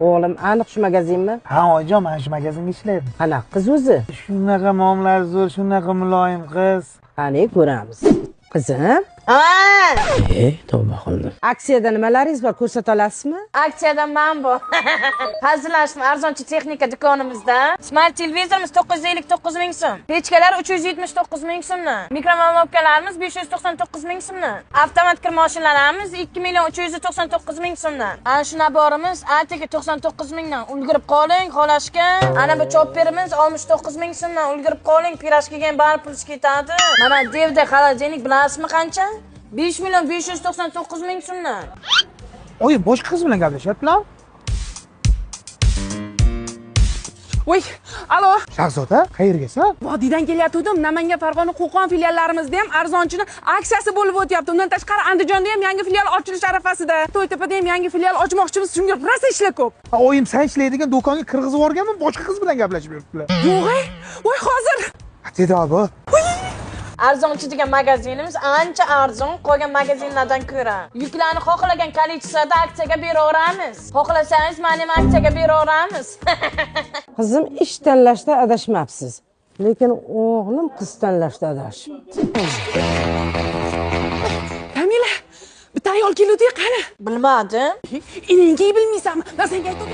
O'g'lim, aniq shu magazinmi? Ha, oyijon, mana shu magazinga ishlaydi. Qanaqa qiz o'zi? Shunaqa muomalasi zo'r, shunaqa muloyim qiz. Qani ko'ramiz. Qizim? Ha. Tavba qildim. Aksiyada nimalaringiz bor, ko'rsata olasizmi? Aksiyada men bor. Hazillashdim, arzonchi texnika do'konimizda. Smart televizorimiz 959 ming so'm. Pechkalar 379 ming so'mdan. Mikrovolnovkalarimiz 599 ming so'mdan. Avtomat kir mashinalarimiz 2 million 399 ming so'mdan. Ana shu naborimiz atigi 99 mingdan. Ulgurib qoling, xolashka. Ana bu chopperimiz 69 ming so'mdan. Ulgurib qoling, pirashkaga ham bari pul ketadi. Mana devda xolodilnik bilasizmi qancha? 5 million 599 ming so'mdan. Oy, boshqa qiz bilan gaplashyaptilar. Voy, alo. Shahzoda, qayergasan? Vodiydan kelyotgandim. Namangan, Farg'ona, Qo'qon filiallarimizda ham arzonchini aksiyasi bo'lib o'tyapti. Undan tashqari Andijonda ham yangi filial ochilish arafasida. To'ytepada ham yangi filial ochmoqchimiz. Shunga rosa ishlar ko'p. Ha, oyim sen ishlaydigan do'konga kirgizib yuborganman, boshqa qiz bilan gaplashib yuribdilar. Yo'q, voy hozir. Dedi abi. Arzonchi degan magazinimiz ancha arzon qolgan magazinlardan ko'ra. Yuklarni xohlagan kolleksiyada aksiyaga beraveramiz. Xohlasangiz mana ham aksiyaga beraveramiz. Qizim, ish tanlashda adashmabsiz. Lekin o'g'lim qiz tanlashda adashibdi. Kamila, bitta ayol keluvdi, qani? Bilmadim. Enangga bilmaysanmi? Men senga aytdim.